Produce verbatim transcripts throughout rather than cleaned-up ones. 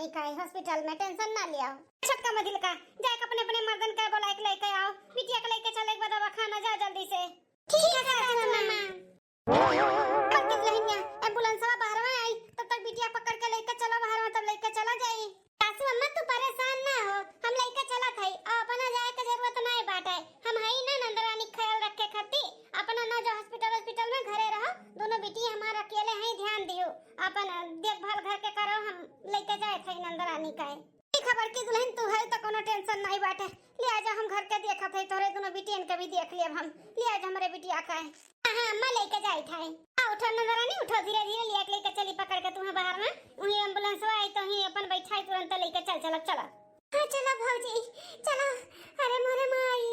ठीक है, hospital में tension ना लियाओ। छोटका मझिलका, जाए के अपने अपने मर्दन के बोलाए के लेके आओ, बिटिया के लेके चले एक बार दवाखाना, जाओ जल्दी से। ठीक है सासू अम्मा। बड़की दुल्हनिया, एम्बुलेंसवा बाहरवा आई, तब तक बिटिया पकड़ के लेके चलो बाहरवा, तब लेके चला जाई। सासू अम्मा, तू परेशान ना हो, हम लेके चलत हई, अब अपना जाए के जरूरत नहीं बाटे। हम हई ना नंदरानी के ख्याल रखे खातिर, अपना ना जो hospital hospital में, घरे रहो। दोनों बिटिया हमार अकेले हैं, ध्यान दियो, अपन देखभाल घर के करो, हम लेके जाए थे नंदरानी का। ठीक है बड़की दुल्हन, तू है तो कोनो tension नहीं बाटे। ले आजा, हम घर के देखत है, तोहरे दोनों बिटियन के भी देख लेब हम। ले आजा हमरे बिटिया का। हाँ, हाँ, अम्मा लेके जाइत है। आ, उठो नंदरानी, उठो, धीरे धीरे लिया के लेके चली पकड़ के तुम्हें बाहर में। वहीं एम्बुलेंसवा आई तो वहीं अपन बैठा है, तुरंत लेके चल, चलो, चलो। हाँ, चलो भौजी, चलो। अरे मोरे माई,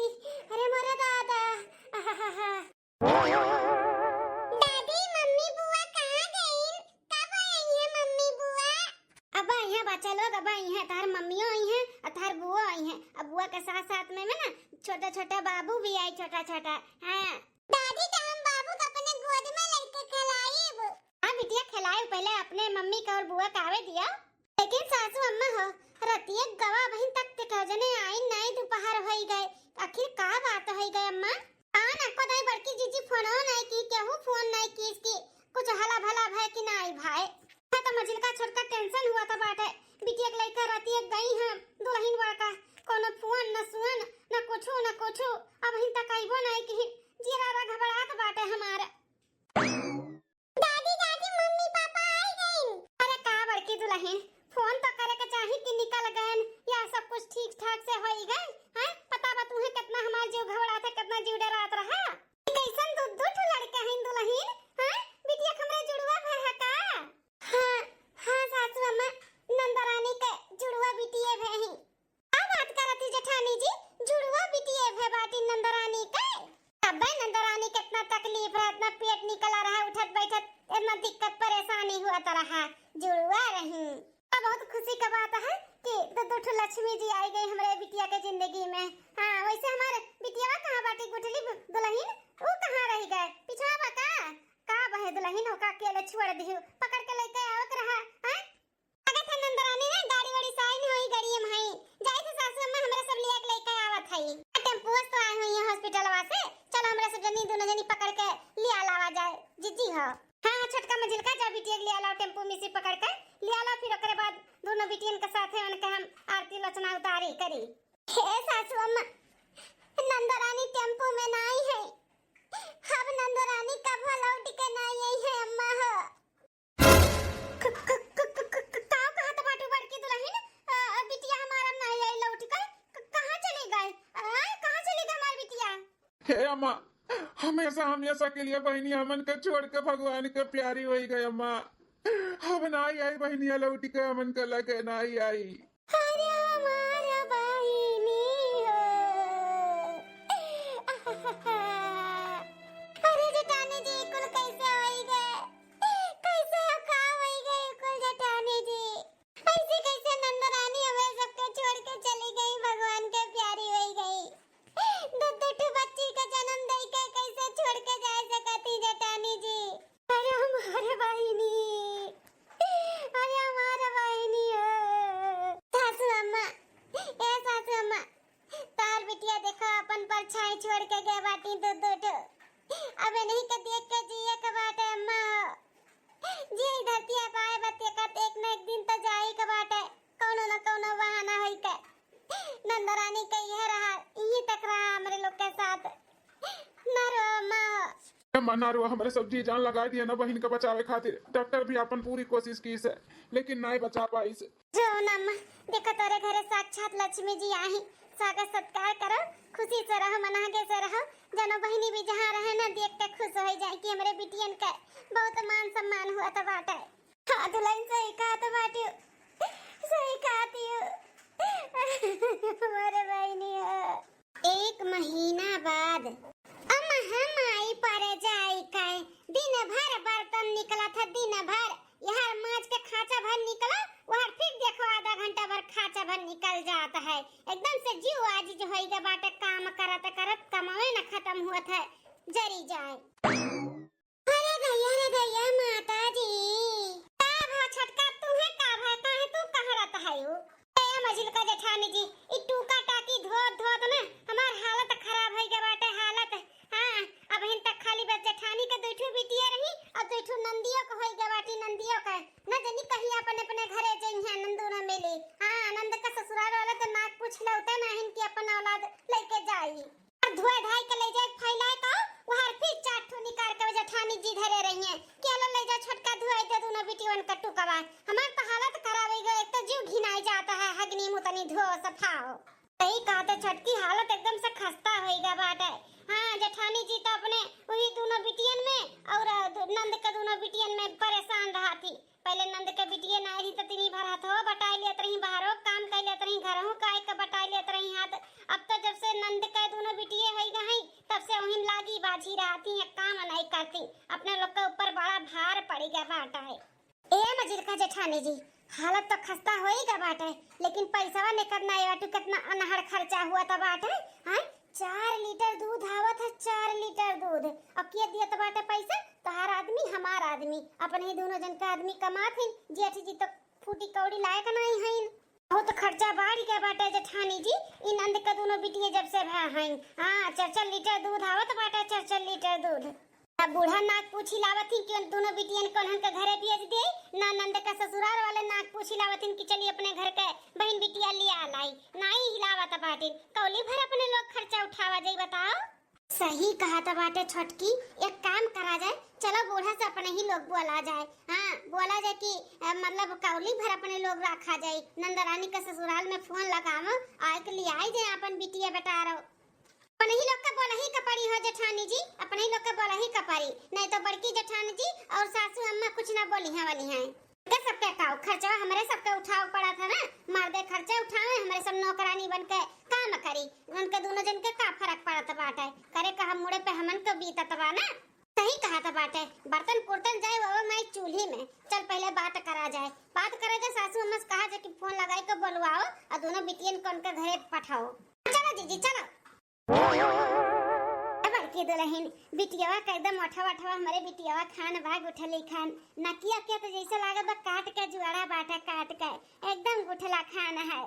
अरे मोरे दादा, आहाहा। दादी, मम्मी बुआ कहाँ गईन? कब आई है मम्मी बुआ? अब आई है बच्चा लोग, अब आई है, तार मम्मियों आई है और तार बुआ आई है। अब बुआ के साथ साथ में, में ना छोटा छोटा बाबू भी आई, छोटा छोटा। हाँ। दादी, तो हम बाबू को अपने गोद में लेके खेलाइब। हाँ बिटिया, खेलाइब, पहले अपने मम्मी का और बुआ का आवे दिया। लेकिन सासू अम्मा हो, रतिया गवा बहिन तक ते कह जने आइन नाई, दोपहर होई गए, आखिर का बात होई गए अम्मा? आ ना को दाई बड़की जीजी फोनो नाई की, केहू फोन नाई की इसकी, कुछ हला भला भय कि नाई भाई। है तो मझिलका छोटका tension हुआ था बाटे, बिटिया के लइका रतिया गई हैं दुल्हन बड़का, कोनो फोन न सुअन, न कुछू, न कुछू, अब हिन तक अइबो नाई की, जीरा रा घबरात बाटे हमारा। दादी, दादी, मम्मी पापा आई गईन। अरे का बड़की दुल्हन, फोन तो करे के चाही कि निकल गएन या सब कुछ ठीक ठाक से होई गए, हैं? पता बा तुहे कितना हमार जीव घबरात है, कितना जीव डरात रहा। ई कैसन दू, दू ठो लड़के हैं दुल्हन, हैं? बिटिया के हमरे जुड़वा भय है का? हाँ, हाँ सासू अम्मा, नंदरानी के जुड़वा बिटिया भय हैं। का बात करत ही जेठानी जी, जुड़वा बिटिये भे बाटी नंदरानी के। तब्बे नंदरानी कितना तकलीफ रहा, इतना पेट निकला रहा, उठत बैठत इतना दिक्कत परेशानी हुआ तो रहा, जुड़वा रही। तो बहुत खुशी का बात है कि दो, दो ठो लक्ष्मी जी आई गई हमरे बिटिया के जिंदगी में। हाँ, वैसे हमारे बिटिया कहाँ बाटी गुठली दुल्हन, वो कहाँ रह गए, पिछवा बा का? का बहे दुल्हन होका अकेले छोड़ दिहु, पकड़ के लेके आवत रहा, हैं? लागत है नंदरानी ना गाड़ी वाड़ी से आई नहीं होई, गाड़ी में हई। जाई थे सासू अम्मा, हमरा सब लिया के लेके आवत हई। टेम्पुआ से तो आए हुई है हॉस्पिटलवा से। चलो हमरा सब जनी दोनों जनी पकड़ के लिया लावा जाए। जीजी हो। हाँ, हाँ, छोटका मझिलका जा बिटिया के लिया लाओ, टेम्पू में से पकड़ के लिया लाओ, फिर ओकरे बाद दोनों बिटियन के साथ है उनके हम आरती लोचना उतारी करी। हे सासू अम्मा, नंदरानी टेम्पू में नाई है। अब नंदरानी कब लौट के नाई आई है अम्मा हो। क-, क-, का कहत बाटू बड़की दुल्हन? अ, अ, बिटिया हमार अब नाई आई लौट के। क-, कहाँ चली गई? आय, कहाँ चली गई हमार बिटिया? हे अम्मा, हमेशा, हमेशा के लिए बहिनी हमन के छोड़ के भगवान के प्यारी होई गई अम्मा। अब नाई आई बहिनिया लौट के हमन के लगे नाई आई। अरे हमार बहिनी हो। अरे जेठानी जी, कुल कैसे होई गए? कैसे हो, का होई गए कुल जेठानी जी? ऐसे कैसे नंदरानी हमें सबके छोड़ के चली गई, भगवान के प्यारी होई गई। दो, दो ठो बच्ची का जन्म दे के कैसे छोड़ के जा सकती जेठानी जी? अरे हमार बहिनी, अरे हमार बहिनी हो। सासू अम्मा, ए सासू अम्मा, तार बिटिया देखो अपन परछाई छोड़ के गए बाटी दो दो ठो। अब इन्हीं के देख के जिए के बाटे अम्मा। जे ई धरती पे आए बाटे का एक न एक दिन तो जाए के बाटे, कौनो न कौनो बहाना होई के। नंदरानी के यह रहा, यही तक रहा हमरे लोग के साथ। ना रो अम्मा। ए अम्मा, ना रो, हमरे सब जी जान लगा दिए ना बहिन के बचावे खातिर। डॉक्टर भी अपन पूरी कोशिश कीस, लेकिन नाय बचा पाइस। रो ना अम्मा, देखो तोरे घरे साक्षात लक्ष्मी जी आई, स्वागत सत्कार करो, खुशी से रहो, मनागे से रहो। जनो बहिनी भी जहाँ रहे ना, देख के खुश हो जाए कि हमरे बिटियन के बहुत मान सम्मान हुआ तो बाटे। हाँ दुल्हन, सही कहत बाटियो, सही कहतियो। मोरे बहिनी हो। एक महीना बाद। अम्मा हम आई पर जाई के, दिन भर बर्तन निकलत है, दिन भर। यहर माज के खांचा भर निकला, वहर फिर देखो आधा घंटा भर खांचा भर निकल जात है। एकदम से जीव आजिज होई गए बाटे, काम करत करत कमवे न खत्म हुअत है, जरी जाए। अरे भैया रे भैया, माता जी। का भा छोटका, तू है का भा, काहे तू कहाँ रहता है? अपने अपने घरे जइहें नंदू न मिली। हाँ, नंद का ससुराल वाला तो नाक पूछ लौटे नाहिन कि अपन औलाद लेके जाई। और धोए धाई के ले जाए फैलाए तो वहर फिर चार ठो निकाल के जेठानी जी धरे रही हैं कि "लो ले जा छोटका धोए दे दोनों बिटियन का टुकवा।" हमार तो हालत खराब हो गई, एक तो जीव घिनाई जाता है, हगनी मुतनी धो सफाओ। सही कहा तो छोटकी हालत एकदम से खस्ता होइगा बाटे। हाँ, जेठानी जी तो अपने वही दोनों बिटियन में और दु-, नंद के दोनों बिटियन में परेशान रहा थी। पहले नंद के बिटिये ना रही तो तिनी भर हाथो बटाई लेत रही, बाहरो काम कर लेत रही, घरहू का एक बटाई लेत रही हाथ। अब तो जब से नंद के दोनों बिटिये होइगा हैं, तब से वहीं लागी बाझी रहा थी, एक काम नहीं करती। अपने लोग के ऊपर बड़ा भार पड़ी गया बाटा है। ए मजिलका जेठानी जी, हालत तो खस्ता होइगा बाटे, लेकिन पैसवा निकल ना आए बाटू, कितना अनहड़ खर्चा हुआ था बाटे। हाँ, चार लीटर दूध आवत है, चार लीटर दूध। अब के दियत बाटे पैसा? तोहार आदमी, हमार आदमी, अपने ही दोनों जन का आदमी कमात है। जेठ जी तो फूटी कौड़ी लायक नहीं है। बहुत खर्चा बढ़ गया बाटे जेठानी जी, इन नंद का दोनों बिटिये जब से भा हैं। हाँ, चार चार लीटर दूध आवत बाटे, चार चार लीटर दूध। अब बूढ़ा नाक पूछी लावत ही कि उन दोनों बिटियन को उन्हन के घरे भेज दे, ना नंद का ससुराल वाले नाक पूछी लावत ही कि चली अपने घर के बहन बिटिया लिया लाई, ना ही हिलावत बाटिन। कौली भर अपने लोग खर्चा उठावा जाई, बताओ। सही कहा त बाटे छोटकी, एक काम करा जाए, चलो बूढ़ा से अपने ही लोग बोला जाए। हाँ, बोला जाए कि अ, मतलब कौली भर अपने लोग रखा जाए, नंदरानी के ससुराल में फोन लगावो, आए के लिए आई जाए अपन बिटिया बेटा रो। अपने ही लोग के बोला ही के पड़ी हो जेठानी जी, अपने ही लोग के बोला ही के पड़ी, नहीं तो बड़की जेठानी जी और सासू अम्मा कुछ ना बोली हैं वाली हैं। के सबके काऊ खर्चा हमरे सबके उठाव पड़ा था ना, मर्दे खर्चा उठावे, हमरे सब नौकरानी बन के काम करी, उनके दोनों जन के का फर्क पड़त बाटे, करे का हम मुड़े पे हमन के बीतत बा ना। सही कहा त बाटे, बर्तन कुर्तन जाए वो माई चूल्ही में। चल पहले बात करा जाए, बात करा जाए, सासू अम्मा से कहा जाए कि फोन लगाई के बोलवाओ और दोनों बिटियन को उनके घरे पठाओ। चलो जीजी चलो। ए बड़की दुलहिन, बिटियवा का एकदम ओठवा ओठवा हमरे बिटियवा खान बा, गुठली खान। नकिया के तो जैसे लागत बा काट के जुआड़ा बाटे, काट के एकदम गुठला खान है।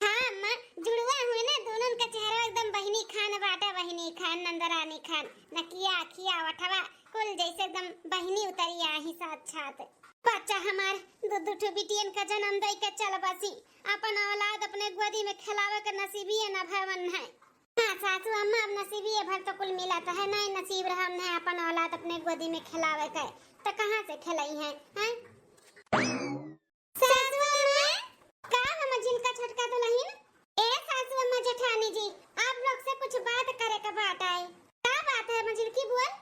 हाँ अम्मा, जुड़वा हुए ना, दोनों का चेहरा एकदम बहिनी खान बाटे, बहिनी खान, नंदरानी खान। नकिया, अखिया, ओठवा कुल जैसे एकदम बहिनी उतरी आही साक्षात। बच्चा हमार दो दो ठो बिटियन का जन्म दई के चल बसी, अपन औलाद अपने गोदी में खेलावे के नसीबिये ना भवन है। हाँ सासू अम्मा, अब नसीबिये भर तो कुल मिला तो है, नहीं नसीब रहन है अपन औलाद अपने गोदी में खेलावे के, तो कहाँ से खेलई है, हैं? सासू अम्मा, का हम जिनका छोटका दुलहिन? ए सासू अम्मा जेठानी जी, आप लोग से कुछ बात करे के बात आए। का बात है मझिलकी बोल?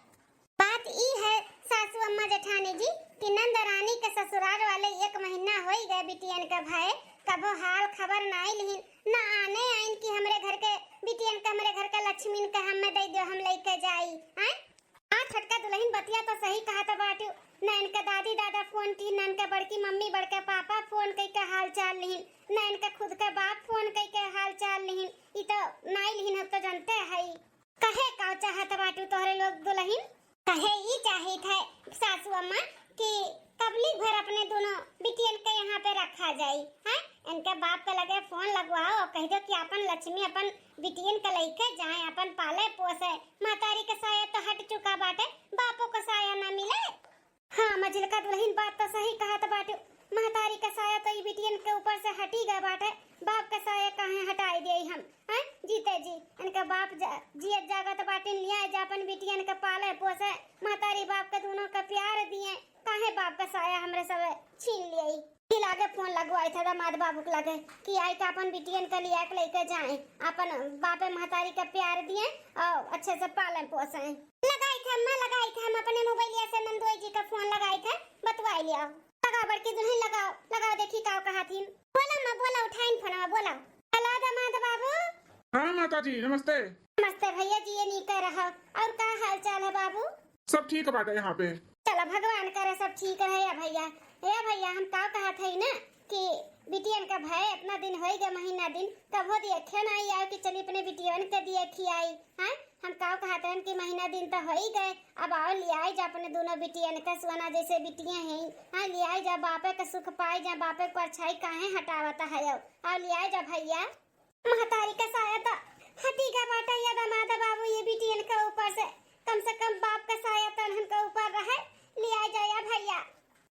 बात ई है सासू अम्मा जेठानी जी कि नंद रानी के ससुराल वाले एक महीना होई गए बिटियन के भए, कबो हाल खबर नाई लिहिन, ना आने आइन कि हमरे घर के बिटियन के, हमरे घर के लक्ष्मीन के हमें दे दो, हम लेके जाई, हैं? हाँ छोटका दुलहिन, बतिया तो सही कहत बाटू। न इनके दादी दादा फोन की, न इनके बड़की मम्मी बड़के पापा फोन कई के हाल चाल लिहिन, न इनके खुद के बाप फोन कई के हाल चाल लिहिन। ई तो नाई लिहिन, हम तो जानते हई। कहे का चाहत बाटू तोहरे लोग दुलहिन? कहे ई चाहित है सासू अम्मा कि कबली भर अपने दोनों बिटियन के यहाँ पे रखा जाई, हैं? इनके बाप के लगे फोन लगवाओ और कह दो कि अपन लक्ष्मी अपन बिटियन के लइके जाए, अपन पाले पोसे। महतारी के साया तो हट चुका बाटे, बापो के साया ना मिले। हाँ मझिलका दुलहिन, बात तो सही कहत बाटे। महतारी के साया तो ई बिटियन के ऊपर से हटी गए बाटे, बाप के साया काहे हटाई देई हम? हैं जीते जी, इनके बाप जा, जियत जागत बाटे, लिया जा अपन बिटियन के पाले पोसे, महतारी बाप के दोनों के प्यार दिए, काहे बाप के साया हमरे सब छीन लियाई? फिर आगे फोन लगवाई था दामाद बाबू के लगे कि आई के अपन बिटियन के लिया के लेके जाए, अपन बापे महतारी के प्यार दिए और अच्छे से पाले पोसे। लगाई थे अम्मा, लगाई थे, हम अपने मोबाइलिया से नंदोई जी का फोन लगाई थे, बतवाई लिया। लगाओ बड़की दुलहिन, लगाओ, लगाओ, देखी का कहा थी। बोला अम्मा, बोला, उठाइन फोनवा, बोला। हेलो दामाद बाबू। हाँ माता जी, नमस्ते। नमस्ते भैया जी, ये नहीं कह रहा। और का हाल चाल है बाबू? सब ठीक बाटे यहाँ पे। चला भगवान करे सब ठीक रहे या भैया। ए भैया, हम का कहत हई ना कि बिटियन का भए इतना दिन होई गए, महीना दिन, कबो देखे ना आई आओ कि चली अपने बिटियन के देखे आई, हैं? हम का कहत हन कि महीना दिन तो होई गए, अब आओ लियाई जा अपने दोनों बिटियन का, सोना जैसे बिटिया हैं, हाँ लियाई जा, बापे का सुख पाई जा, बापे को अच्छाई काहे हटावता है, आओ, आओ लियाई जा भैया। महतारी का साया तो हटी का बाटा या दामाद बाबू ये बिटियन के ऊपर से, कम से कम बाप का साया तो इनके ऊपर रहे, लिया जाया भैया।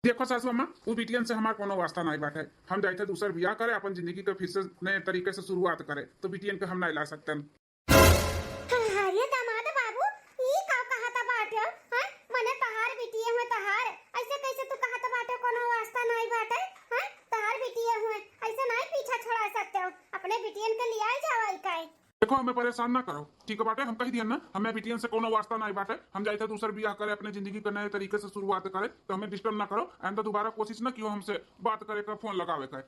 देखो सासू अम्मा, उ बिटियन से हमार कोनो वास्ता नाई बाटे। हम जाइत है दूसर बियाह करे, अपन जिंदगी के फिर से नए तरीके से शुरुआत करे, तो बिटियन के हम नाई ला सकतन। अरे दामाद बाबू, ई का कहत बाटे? हैं? मने तहार बिटिये हुए तहार, ऐसे कैसे तू कहत बाटे कोनो वास्ता नाई बाटे? हैं? तहार बिटिये हुए, ऐसे नाई पीछा छोड़ा सकते हो। अपने बिटियन के लियाई जावा ई काहे? देखो, हमें परेशान ना करो, ठीक बाटे? हम कही दियन ना, हमें बिटियन से कोनो वास्ता नाई बाटे। हम जाइत है दूसर बियाह करे, अपने जिंदगी के नए तरीके से शुरुआत करे, तो हमें डिस्टर्ब ना करो। आइंदा दोबारा कोशिश ना कियो हमसे बात करे का, फोन लगावे का।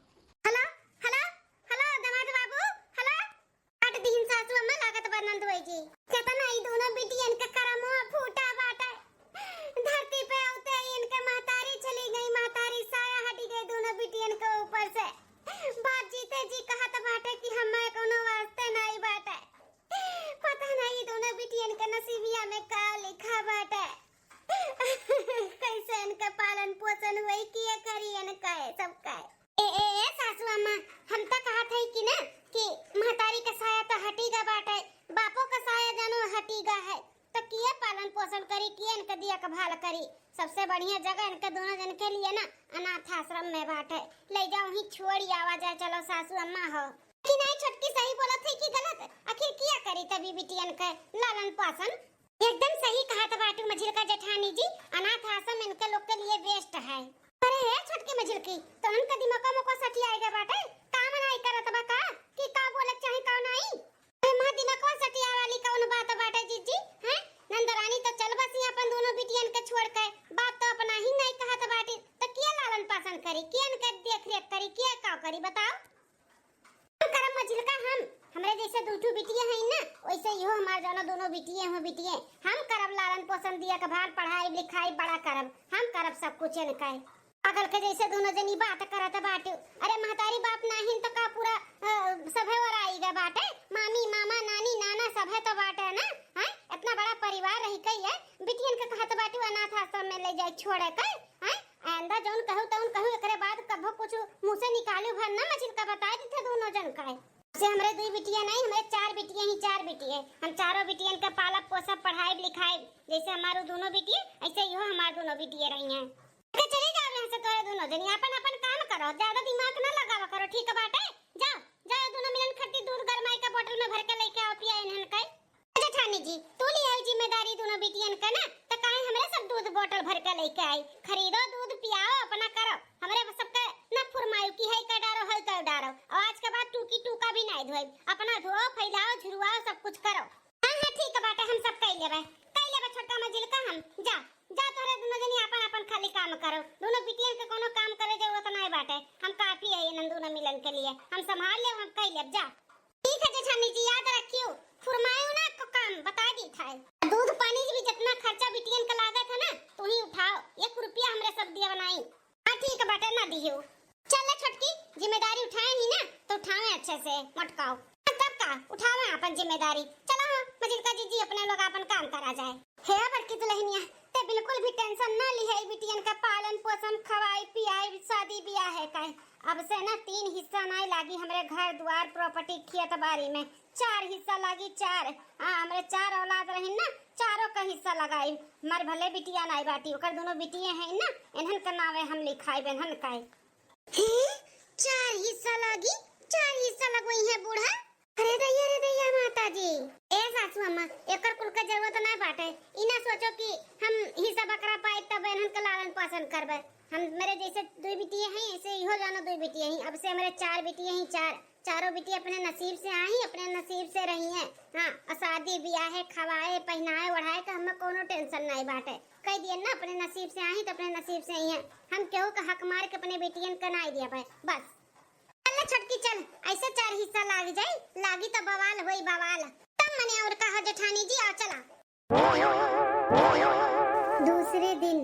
हेलो, हेलो, हेलो, दामाद बाबू, हेलो। काट दीन सासू अम्मा, लागत बा नंदोई जी। केतना ई दोनों बिटियन के करमवा फूटा बाटे। धरती पे आते ही इनके महतारी चली गई, महतारी साया हटी गई दोनों बिटियन के ऊपर से। बाप जीते जी कहत बाटे कि हमें कोनो वास्ते नाई बाटे। पता नहीं दोनों बिटियन के नसीबिया में का लिखा बाटे। कैसे इनके पालन पोषण होई, किया करी इनका है, सबका है। ए, ए, ए, सासू अम्मा, हम त कहत है कि ना कि महतारी का साया त हटी गा बाटे, बापो का साया जानो हटी गा है, तो किए पालन पोषण करी, किए इनके देखभाल करी? सबसे बढ़िया जगह इनके दोनों जन के लिए ना अनाथ आश्रम में बाटे, ले जाओ वहीं छोड़ी आवा जाए। चलो सासू अम्मा हो। कि नहीं छोटकी सही बोलत है कि गलत? आखिर किया करी तभी बिटियन के लालन पालन? एकदम सही कहत बाटू मझिलका जेठानी जी, अनाथ आश्रम इनके लोग के लिए बेस्ट है। अरे हे छोटकी मझिलकी, तोहन का दिमाग में को सठियाए गए बाटे? काम नाई करत बा का? कि का बोलत चाही का नाई? अरे माँ दिमाग सठिया वाली कौन बात बाटे जीजी? हैं? नंदरानी तो चल बसी अपन दोनों बिटियन के छोड़ के, बाप तो अपना ही नाई कहत बाटी, तो किया लालन पालन करी, किया इनके देख रेख करी, किया का करी बताओ? हम करब मझिलका हम, हमरे जैसे दू ठू बिटिया हैं ना, वैसे इहो हमार जौनो दोनों बिटिया हो बिटिया, हम करब लालन पोषण दिया के भार पढ़ाई लिखाई बड़ा करब, हम करब सब कुछ इनका। पागल के जैसे दोनों जनी बात करत बाटे। अरे महतारी बाप नाहिन तो का पूरा, अ, सभे ओराई गए बाटे, मामी मामा नानी नाना सभे तो बाटे ना, हैं? इतना बड़ा परिवार रही कई है, बिटियन के कहत बाटे अनाथ आश्रम में ले जाए छोड़े के, हैं? आइंदा जौन कहू तौन कहू, एकरे बाद कभो कुछ मुँह से निकालू भर ना मझिलका, बताए देते दोनों जन का है। से हमरे दुई बिटिया नहीं, हमरे चार बिटिया ही, चार बिटिया। हम चारों बिटियन के पालब पोसब, पढ़ाई लिखाई, जैसे हमारो दोनों बिटिया, ऐसे ही हो हमार दोनों बिटिया रही हैं। के चले जाओ यहाँ से तोरे दोनों जनी, अपन अपन काम करो, ज्यादा दिमाग ना लगावा करो, ठीक बाटे? जाओ, जाओ दोनों मिलन खट्टी दूध गरमाई का बोतल में भर के लेके आओ, पिया इन्हन के। जेठानी जी, तू ले आई जिम्मेदारी दोनों बिटियन के ना, तो काहे हमरे सब दूध बोतल भर के लेके आई? खरीदो दूध पियाओ, अपना करो, हमरे सबके ना फुरमायो कि है का डारो, है का डारो, और आज के बाद टूकी टूका भी नहीं धोए, अपना धोओ, फैलाओ, झुरवाओ, सब कुछ करो। हाँ, हाँ, ठीक बाटे, हम सब कई लेबे, कई लेबे छोटका मझिलका हम। जा, जा तोहरे दोनों जनी आपन, आपन खाली काम करो। दोनों बिटियन के कोनो काम करे जरूरत नाय बाटे, हम काफी है इन्हन दोनों मिलन के लिए, हम संभाल लेब, हम कई लेब। जा। ठीक है जेठानी जी, याद रखियो, फुरमायो ना को काम बता दी था। दूध पानी भी जितना खर्चा बिटियन का लागत है ना, तू ही उठाओ, एक रुपया हमरे सब दिया बनाई। हाँ, ठीक बाटे, ना दियो। चल ले छोटकी, जिम्मेदारी उठाए ही ना, तो उठावे अच्छे से, मटकाओ। हाँ, तब का, उठावे अपन जिम्मेदारी। चला हो, मझिलका जीजी अपने लोग अपन काम करा जाए। हे बड़की दुल्हनिया, ते बिल्कुल भी tension ना लिहे, ई बिटियन का पालन पोषण, खवाई पियाई, शादी बियाह है काहे। अब से ना तीन हिस्सा नाई लागी हमरे घर द्वार, property, खेत बारी में। चार हिस्सा लागी, चार। हाँ, हमरे चार औलाद रहिन ना, चारों का हिस्सा लगाई। हमार भले बिटिया नाई बाटी, ओकर दोनों बिटिये हैं ना, इन्हन का नावे हम लिखाई, इन्हन का। हैं? चार हिस्सा लागी? चार हिस्सा लगवई है बूढ़ा? अरे दैया, रे दैया माता जी। ए सासू अम्मा, एकर कुल के जरूरत नाई बाटे। ई ना सोचो कि हम हिस्सा बकरा पाई तब इन्हन का लालन पालन करबे। हमरे जैसे दुई बिटिये हैं, ऐसे इहो जानो दुई बिटिये हैं। अब से हमरे चार बिटिये हैं, चार। चारों बिटिये अपने नसीब से आई, अपने नसीब से रही हैं। हाँ, और शादी बियाहे, खवाए, पहिनाए, ओढ़ाए का हमें कोनो tension नाई बाटे। कह दिए ना, अपने नसीब से आई तो अपने नसीब से आई हैं। हम केहू का हक मार के अपने बिटियन का नाई दिया भाई, बस। चल छोटकी चल, ऐसे चार हिस्सा लाग जाई, लागी तो बवाल होई बवाल। तब मने और कहा जेठानी जी, आओ चला। दूसरे दिन।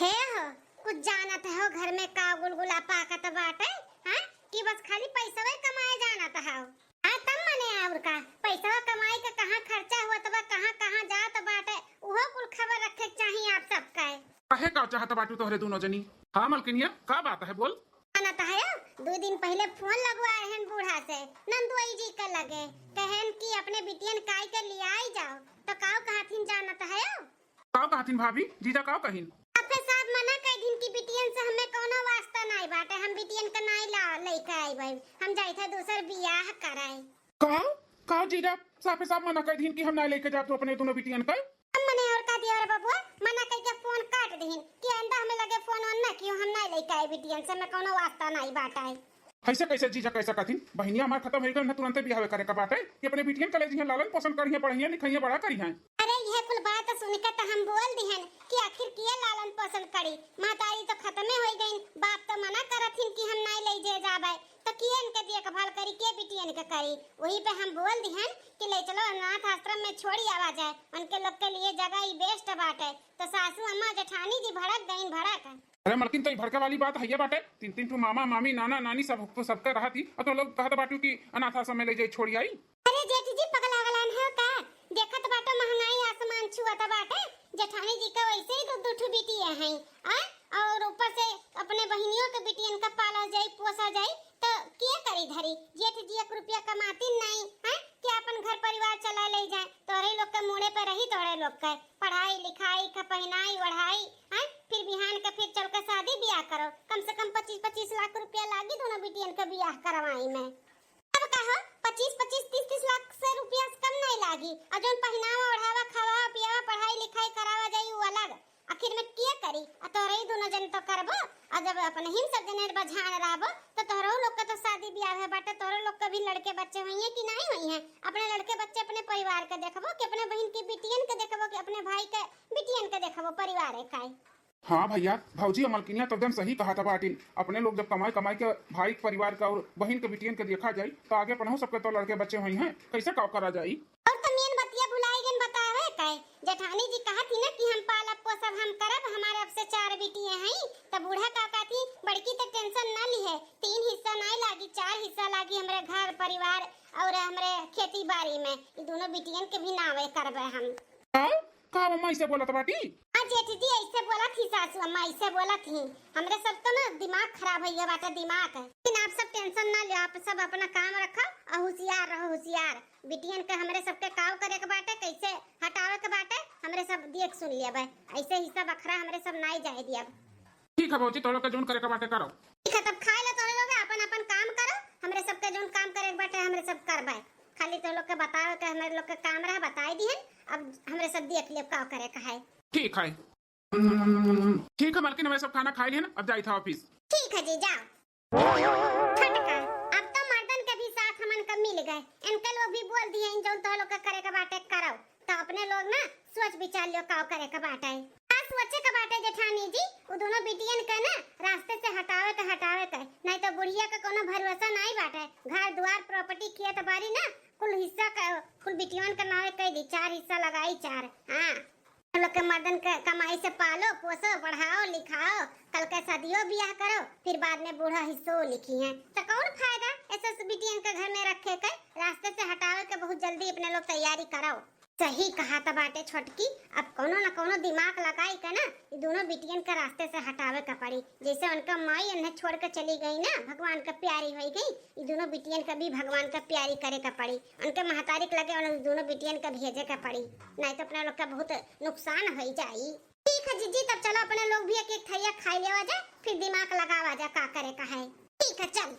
हे हो, कुछ जानत हो घर में का गुलगुला पाकत बाटे, हाँ? कि बस खाली पैसवे कमाए जानत हो? हाँ, तब मने और का, पैसवा कमाई के कहाँ खर्चा होत बा, कहाँ कहाँ जात बाटे, उहो कुल खबर रखे के चाही आप सबका। कहे का चाहत बाटू तोहरे दोनों जनी? हाँ मलकिनिया, का बात है, बोल। जानत हयो, दो दिन पहिले फोन लगवाए हन बूढ़ा से, नंदुआई जी के लगे, कहन कि अपने बिटियन काई के लियाई जाओ, तो काव कहथिन जानत हयो? काव कहथिन भाभी, जीजा काव कहिन? अब साफ मना कइ दिन कि बिटियन से हमें कौनो वास्ता नाई बाटे, हम बिटियन का नाई ला लइके आइबे, हम जाइत है दूसर बियाह कराए। का? का जीजा, साफे साफ मना कइ दिन कि हम नाई लइके जाब तो अपने दुनो बिटियन का? हम मने और का दिया रे बबुआ, मना कइ के फोन काट दिहिन कि आइंदा हमें लगे फोन ऑन ना कियो, हम नाई लइके आए बिटियन से, हमें कौनो वास्ता नाई बाटे। ऐसे कैसे जीजा कह सकत हिन? बहिनिया हमार खत्म होइ गइल ना, तुरंते बियाह करे का बाटे कि अपने बिटियन का ले जिहें, लालन पोषण करिहें, पढ़इहें लिखइहें, बड़ा करिहें। अरे यह कुल बात सुन के तो हम बोल दिहन कि आखिर किए लालन पोषण करी, महतारी तो खत्मे होइ गइन, बाप तो मना करत हिन कि हम नाई ले जे जाबे, तो किए इनके देखभाल करी, के बिटियन के करी? वही पे हम बोल दिहन कि ले चलो अनाथ आश्रम में छोड़ी आवा जाए, उनके लोग के लिए जगह ही बेस्ट बाटे। तो सासू अम्मा जेठानी जी भड़क गइन, भड़क। अरे मलकिन, तो ई भड़के वाली बात हइये बाटे। तीन तीन ठो मामा, मामी, नाना, नानी, सब तो सबके रहत ही, और तो लोग कहत बाटू कि अनाथ आश्रम में ले जाई, छोड़ी आई। अरे जेठ जी, पगला वगला न हो का? देखत बाटो महंगाई आसमान छुअत बाटे। जेठानी जी का वैसे ही दो दो ठो बिटिया हैं, आ? और ऊपर से अपने बहिनियों के बिटियन का पाला जाई, पोसा जाई, तो के करी धरी? जेठ जी एक रुपया कमाती नहीं, हैं? कि अपन घर परिवार चला ले जाए, तोरे लोग के मूड़े पे रही, तोरे लोग के पढ़ाई लिखाई का, पहिनाई ओढ़ाई, हैं? फिर बिहान के फिर चल के शादी बियाह करो, कम से कम पच्चीस पच्चीस लाख रुपया लागी दोनों बिटियन के बियाह करवाई में। अब कहो, पच्चीस पच्चीस तीस तीस लाख से रुपया से कम नहीं लागी, और जौन पहिनावा ओढ़ावा, खावा पियावा, पढ़ाई लिखाई करावा जाई, वो अलग। आखिर में किया करी? आ तोहरे ही दोनों जन तो करबो, और जब अपने ही सब जने बझान रहबो, तो तोहरो लोग के तो शादी बियाह है बाटे, तोहरो लोग के भी लड़के बच्चे होइहें कि नहीं होइहें? अपने लड़के बच्चे अपने परिवार के देखबो कि अपने बहिन के बिटियन के देखबो कि अपने भाई के बिटियन के देखबो, परिवार है काई? हाँ भैया, भौजी और मलकिनिया तो एकदम सही कहत बाटिन। अपने लोग जब कमाई कमाई के भाई के परिवार के और बहिन के बिटियन के देखा जाई, तो आगे अपनहु सबके तो लड़के बच्चे होइहें, कैसे का करा जाई? और तो मेन बतिया भुलाई गन बतावे काई, जेठानी जी कहत ही ना कि हम पालब पोसब, हम करब, हमारे अब से चार बिटिया हैं। तब बूढ़ा का कहती, बड़की तो टेंशन ना ली है, तीन हिस्सा नहीं लागी, चार हिस्सा लागी हमरे घर परिवार और हमरे खेती बाड़ी में। ये दोनों बिटियन के भी नावे करबे हम। का? का अम्मा ऐसे बोलत बाटी? हाँ जेठ जी, ऐसे बोलत ही सासू अम्मा, ऐसे बोलत ही। हमरे सब तो ना दिमाग खराब होइ गया बाटे, दिमाग। लेकिन आप सब टेंशन ना लियो, आप सब अपना काम रखो और होशियार रहो, होशियार। बिटियन के हमरे सबके काव करे के बाटे, कैसे हटावे के बाटे, हमरे सब देख सुन लेबे। ऐसे ही सब अखरा हमरे सब नाई जाए दियब। ठीक है भौजी, तोहरे लोग के जौन करे के बाटे करो। ठीक है, तब खाए लो तोहरे लोग, अपन अपन काम करो, हमरे सबके जौन काम करे के बाटे हमरे सब करबे। खाली तोहरे लोग के बतावे के हमरे लोग के काम रहा, बताई दिहन। अब हमरे सब देख लेब का करे का है। ठीक है। ठीक है मालकिन, हमरे सब खाना खाई लिहन, अब जाई था ऑफिस। ठीक है जी, जाओ। छोटका, अब तो मर्दन के भी साथ हमन का मिल गए, इनके लोग भी बोल दिए, इन जौन तोह लोग के करे के बाटे करो, तो अपने लोग ना सोच विचार लियो का करे के बाटे। का सोचे के बाटे जेठानी जी, उ दोनों बिटियन के ना रास्ते से हटावे के, हटावे के, नहीं तो बुढ़िया के कोनो भरोसा नहीं बाटे। घर द्वार, प्रॉपर्टी, खेत बाड़ी ना कुल हिस्सा का, कुल बिटियन के नावे कह दी, चार हिस्सा लगाई चार। हाँ। हम लोग के मर्दन के कमाई से पालो, पोसो, पढ़ाओ, लिखाओ, कल के शादियो बियाह करो, फिर बाद में बूढ़ा हिस्सो लिखी हैं। तो कौन फायदा ऐसे बिटियन के घर में रखे के? रास्ते से हटावे के बहुत जल्दी अपने लोग तैयारी करो। सही कहा त बाटे छोटकी, अब कोनो न कोनो दिमाग लगाई के ना, ई दोनों बिटियन के रास्ते से हटावे के पड़ी। जैसे उनका माई इन्हें छोड़ के चली गई ना, भगवान के प्यारी होई गई, ई दोनों बिटियन के भी भगवान के प्यारी करे के पड़ी। उनके महतारी के लगे उन दोनों बिटियन के भेजे के पड़ी, नहीं तो अपने लोग का बहुत नुकसान होई जाई। ठीक है जीजी, तब चलो अपने लोग भी एक एक थरिया खाई लेवा जाए, फिर दिमाग लगावा जाए का करे का है। ठीक है, चल।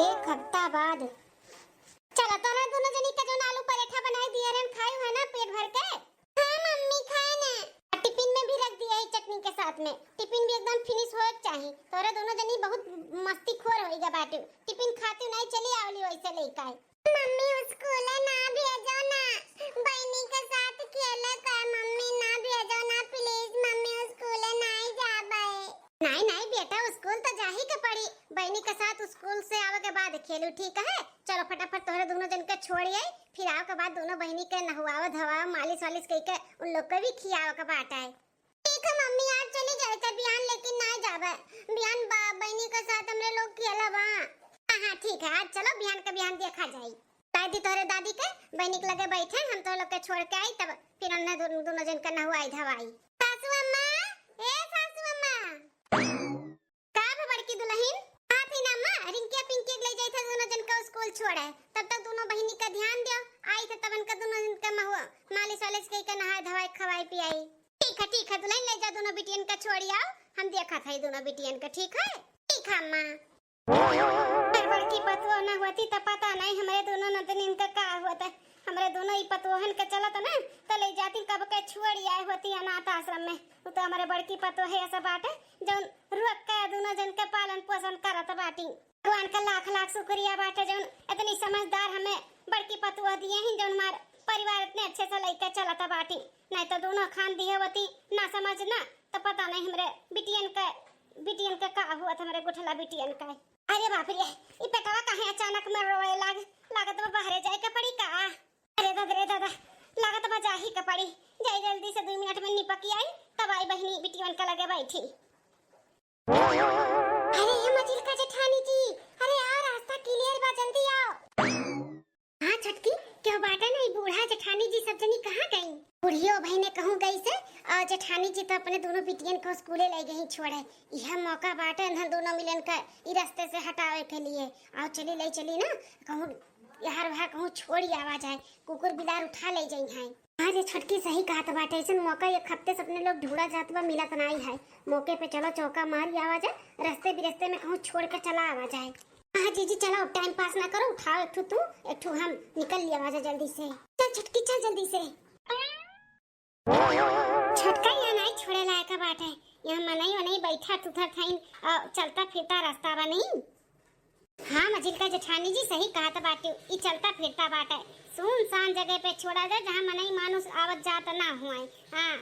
एक हफ्ता बाद। चलो, तोरा दोनों जनी का जौन आलू पराठा बनाई दिए रहन, खाई है ना पेट भर के? हाँ मम्मी, खाए ना। टिफिन में भी रख दिया है चटनी के साथ में। टिफिन भी एकदम फिनिश होए के चाही। तोरा दोनों जनी बहुत मस्ती खोर होई गा बाटे। टिफिन खाती नहीं चली आवली वैसे लेके आए। मम्मी, स्कूल ना भेजो ना, बहनी के साथ खेले का। मम्मी, ना भेजो ना, प्लीज मम्मी, स्कूल नहीं जाबे। नहीं, नहीं बेटा, स्कूल तो जाही के पड़ी, बहनी के साथ स्कूल से आवे के बाद खेलू, ठीक है? चलो फटाफट तोहरे दोनों जन के छोड़ आई, फिर आवे के बाद दोनों बहनी के नहवाओ धोवाओ, मालिश वालिश कई के उन लोग के भी खियावे के बाटे। ठीक है मम्मी, आज चली जाए तो बिहान लेकिन ना जाबे, बिहान बा-, बहनी के साथ हमरे लोग खेलब। हाँ, हाँ, ठीक है, आज चलो बिहान के बिहान देखा जाई। ताई दी तोहरे दादी के बहनी के लगे बैठे, हम तोह लोग के छोड़ के आई, तब फिर हमने दो-, दोनों जन के नहवाई धवाई। सासू अम्मा, ए सासू अम्मा। का भा बड़की दुल्हन? आ थी ना अम्मा, रिंकिया पिंकी के ले जाई था दोनों जन का स्कूल छोड़े, तब तक दोनों बहनी का ध्यान दियो, आई था तब इनका दोनों जन का महुआ, मालिश वालिश कई के नहाए धवाए खवाए पियाई। ठीक है, ठीक है दुलहिन, लइ जा दुनो बिटियन का छोड़ी आओ, हम देखत है दुनो बिटियन का, ठीक है? ठीक है अम्मा। अगर बड़की पतोह न होती त पता नहीं हमरे दुनो नतनिन का का होत। हमरे दुनो ई पतोहन के चलत ना त लइ जाती, कब के छोड़ी आए होती अनाथ आश्रम में। उ तो हमरे बड़की पतोह है ऐसा बाटे जौन रुक के दुनो जन के पालन पोषण करत बाटी। भगवान का लाख लाख शुक्रिया बाटे जौन इतनी समझदार हमें बड़की पतोह दिए ही, जौन हमार परिवार इतने अच्छे से लइके चलत बाटी। नहीं तो दुनो खान दिए होती ना समझ ना, तो पता नहीं हमरे बिटियन के, बिटियन के का हुआ था, हमरे गुठला बिटियन के। अरे बाप रे, ई पेटवा काहे अचानक में रोए लाग, लागत बा बाहरे जाए के पड़ी का? अरे दादा रे दादा, लागत बा जाही के पड़ी। जाई जल्दी से दुइ मिनट में निपकी आई, तब आई बहिनी बिटियन के लगे बैठी। अरे ये मझिलका जेठानी जी, अरे आओ, रास्ता clear बा, जल्दी आओ। हाँ छोटकी, केहू बाटे नहीं, बूढ़ा जेठानी जी सब जनी कहाँ गई? बुढ़ियो बहिने कहूँ गई से, और जेठानी जी तो अपने दुनो बिटियन को स्कूले लइ गई छोड़े। यह मौका बाटे इन्हन दुनो मिलन का ई रास्ते से हटावे के लिए। आओ चली, लइ चली ना, कहूँ यार वहाँ कहूँ छोड़ी आवा जाए, कुकुर बिलार उठा लइ जाई हैं। हाँ रे छोटकी, सही कहत बाटे, ऐसन मौका एक हफ्ते से अपने लोग ढूंढा जात बा, मिलत नाई है। मौके पे चलो चौका मारी आवा जाए, रास्ते बिरस्ते में कहूँ छोड़ के चला आवा जाए। हाँ जीजी चलो, अब time pass ना करो, उठाओ एक ठो तू, एक ठो हम, निकल लिया आवा जाए जल्दी से। चल छोटकी चल जल्दी से। छोटका यहाँ नाई छोड़े लायक बाटे, यहाँ मनई वनई बैठा तुथर थाइन, और चलता फिरता रास्ता बा नहीं। हाँ मझिलका जेठानी जी सही कहत बाटे, ई चलता फिरता बाटे, सुनसान जगह पे छोड़ा जाए जहाँ मनई मानुष आवत जात ना हुआई। हाँ।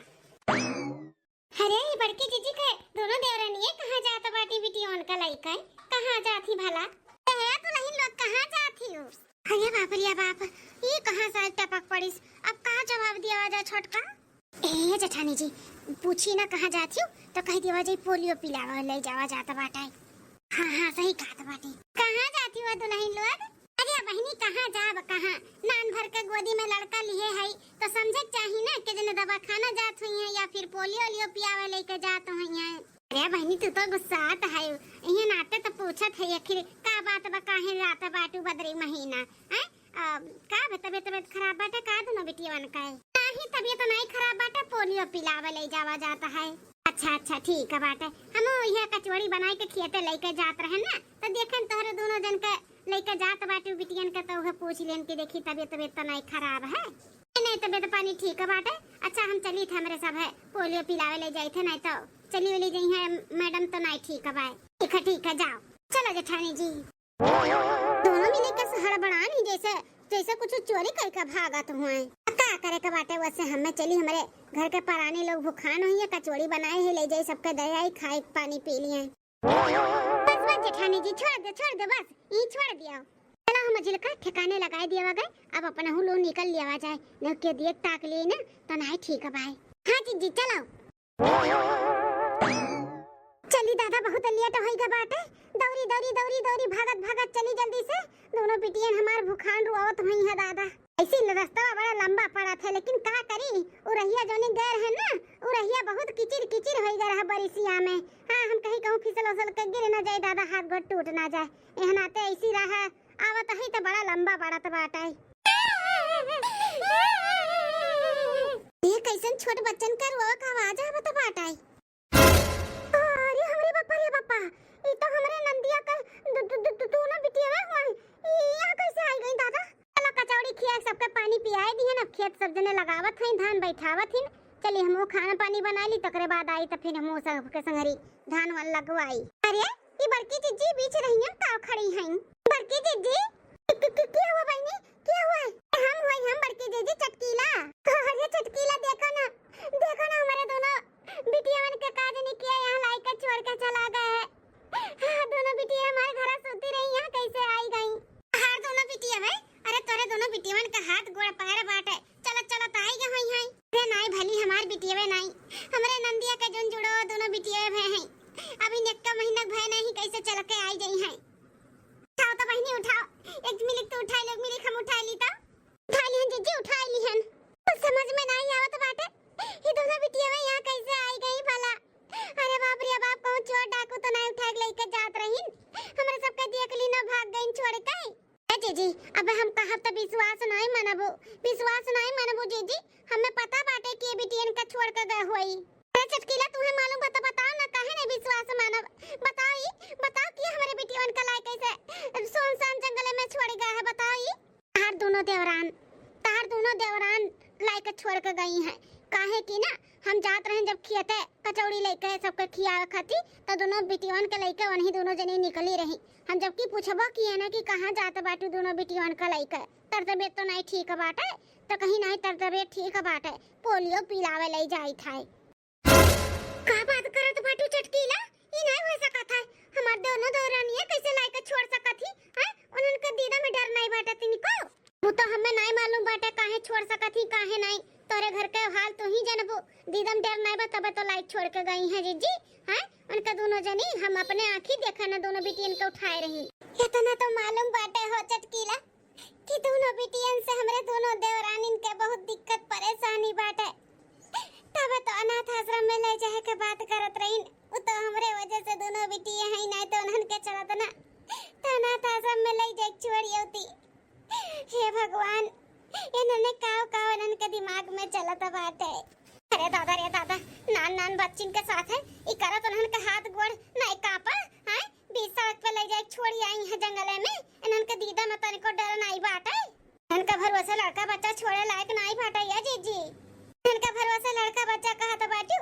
अरे ई बड़की जीजी के दोनों देवरनिये कहाँ जात बाटी, बिटियवन का लइका कहाँ जात ही भला? ए दुलहिन लोग कहाँ जात ही हो? अरे बाप रे बाप, ई कहाँ से टपक पड़िस, अब का जवाब दिया जाए छोटका? ए जेठानी जी, पूछी ना कहाँ जात हो, तो कह दिया जाए पोलियो पिलावा लइ जावा जात बाटे। हाँ हाँ सही कहत बाटी। कहाँ जात हो दुलहिन लोग? अरे बहिनी कहाँ जाब कहाँ, नान भर के गोदी में लड़का लिहे है, तो समझे के चाही ना कि जने दवाखाना जात हुई है या फिर पोलियो ओलियो पियावे लइके जात हुई है। अरे बहिनी तू तो गुस्सात है, इहे नाते तो पूछत है आखिर का बात बा, काहे जात बाटू बदरी महीना, हैं? आ, का बे, तबियत, तबियत खराब बाटे का दुनो बिटियवन का? नाही, तबियत नाही खराब बाटे, पोलियो पिलावे लइ जावा जात है। अच्छा, अच्छा, ठीक है बाटे। हमहू इहे कचौड़ी बनाई के खियते लइके जात रहे ना, तो देखेन तोहरे दुनो जन के लइके जात बाटे बिटियन के, तो उहे पूछ लेन कि देखी तबियत, तबियत तो नाही खराब है। नहीं, तबियत पानी ठीक है बाटे। अच्छा, हम चली थे, हमरे सब है पोलियो पिलावे लइ जाई थे, नहीं तो चली वली जाई है मैडम, तो नाही ठीक है बाय। ठीक है, ठीक है, जाओ। चलो जेठानी जी। दोनों मिले के हड़बड़ानी जैसे, जैसे कुछ चोरी करके भागत हुए। का करे के बाटे वैसे, हमें चली हमरे घर के परानी लोग भुखान हुई है, कचौड़ी बनाए है, लइ जाई सबके दे आई, खाए पानी पी लिए। बस बस जेठानी जी, छोड़ दे, छोड़ दे, बस ई छोड़ दिया। चलो हम मझिलका ठिकाने लगाए दिया गए, अब अपना हु लोग निकल लिया जाए, न के दिए ताक लिए ना, तो नाही ठीक बाय। हाँ जीजी चलो। चली दादा, बहुत लेट होइ गा बाटे। दौरी, दौरी, दौरी, दौरी, भागत, भागत चली जल्दी से। दोनों बिटियन हमार भुखान रोवत हुई है दादा। ऐसे ल-, रस्तवा बड़ा लंबा पड़त है, लेकिन का करी, उ रहिया जोनी गैर है ना, उ रहिया बहुत किचिर, किचिर होइ गया रहा बरिसिया में। हाँ, हम कहीं कहूँ फिसल उसल के गिर ना जाए दादा, हाथ गोड़ टूट ना जाए। एह नाते ऐसी रहा, आवत ही तो बड़ा लंबा पड़त बाटे। ये कैसन छोट बच्चन का रोवा का आवाज आवत बाटे? अरे हमरे बापा रे बापा, ई तो हमरे नंदिया का दु-, दु-, दु-, दु-, दोनों बिटियावे हुआ है। ई यहाँ कैसे आई गई दादा? चलो कचौड़ी खिया, सबके पानी पियाए दिहन, अब खेत सब जने लगावत हैं, धान बैठावत हैं। चली हमहू खाना पानी बनाइ ली, तकरे बाद आई तो फिर हमहू सबके संगरी धान वान लगवाई। अरे ई बड़की जिज्जी बीच रहियन का खड़ी हैं? बड़की जिज्जी, के, के, के, के हुआ बहिनी? के हुआ? हम हुई हम बड़की जिज्जी चटकीला। अरे चटकीला देखो ना, देखो ना हमरे दोनों बिटियावन के का जनी किया यहाँ लाई के छोड़ के चला गए है। हाँ, दोनों बिटिया हमारे घर सोती रही, यहाँ कैसे आई गई? हाँ दोनों बिटिया भाई, अरे तोरे दोनों बिटियावन का हाथ गोड़ पैर बाटे, चलो चलो तो आई गए हुई हैं। अरे नाई भली हमार बिटियावे नाई, हमरे नंदिया के जोन जुड़ो दोनों बिटियावे भय हैं। अभी निक्का महीना भय नहीं, कैसे चल के आई गई हैं। उठाओ तो बहिनी उठाओ, एक मिलिक तो उठाई लो, एक मिलिक हम उठाई ली तो। उठाई लिहन जिज्जी, उठाई लिहन। कुछ समझ में नहीं आवत बाटे, ये दोनों बिटिया में यहाँ कैसे आई गई भला? अरे बाप रे बाप, कहूँ चोर डाकू तो नहीं उठा के लेके जात रहीन, हमरे सबके देख ली ना, भाग गईन छोड़ के। ए जीजी, अब हम कहब तो विश्वास नहीं मनबू, विश्वास नहीं मनबू जीजी, हमें पता बाटे कि ये बिटियन का छोड़ के गए हुई। चटकीला, तुहे मालूम बा त बताओ ना, काहे नहीं विश्वास मानब? बताओ ई, बताओ कि हमरे बिटियवन का लाइके ऐसे सुनसान जंगले में छोड़ गया है, बताओ ई। तहार दोनों देवरान, तहार दोनों देवरान लाइके छोड़ के गई हैं। काहे कि ना, हम जात रहेन जब खियते कचौड़ी लेके सबके खियावे खातिर, त दोनों बिटियवन के लेके वनही दोनों जनी निकली रही। हम जबकि पूछबो किए ना कि कहाँ जात बाटू दोनों बिटियवन के लेके, तोर तबियत तो नहीं ठीक बाटे, त कहीं नहीं तोर तबियत ठीक बाटे, पोलियो पिलावे ले जाइत है। का बात करत बाटू चटकीला? ई नाय हो सकत है। हमार दोनों देवरानिया कैसे लाइके छोड़ सकत ही? हैं? उन्हन के दीदा में डर नाय बाटे तिनको? वो तो हमें नाय मालूम बाटे काहे छोड़ सकत ही, काहे नाय। तोरे घर के हाल तू ही जनबू। दीदा में डर नाय बा, तबे तो लाइके छोड़ के गई हैं जीजी। हैं? उनका दोनों जनी हम अपने आँखी देखा ना, दोनों बिटियन के उठाए रही। इतना तो मालूम बाटे हो चटकीला, कि दोनों बिटियन से हमरे दोनों देवरानिन के बहुत दिक्कत परेशानी बाटे। तबे तो अनाथ आश्रम में ले जाए के बात करत रहीन। उ तो हमरे वजह से दोनों बिटिया हैं, नहीं तो उन्हन के चलत ना। तो अनाथ आश्रम में ले जाए छोड़ अउती। हे भगवान, इन्हने काव काव इन्हन के दिमाग में चलत बाटे। अरे दादा रे दादा, नान नान बच्चिन के साथ है, ई करत उन्हन के हाथ गोड़ नहीं कांपा, हैं? बीच सड़क पे ले जाए छोड़ी आई है जंगले में। इन्हन के दीदा में तनिको डर नाई बाटे। इनका भरोसे लड़का बच्चा छोड़े लायक नाई बाटे या जीजी। इनका भरोसे लड़का बच्चा कहत बाटू,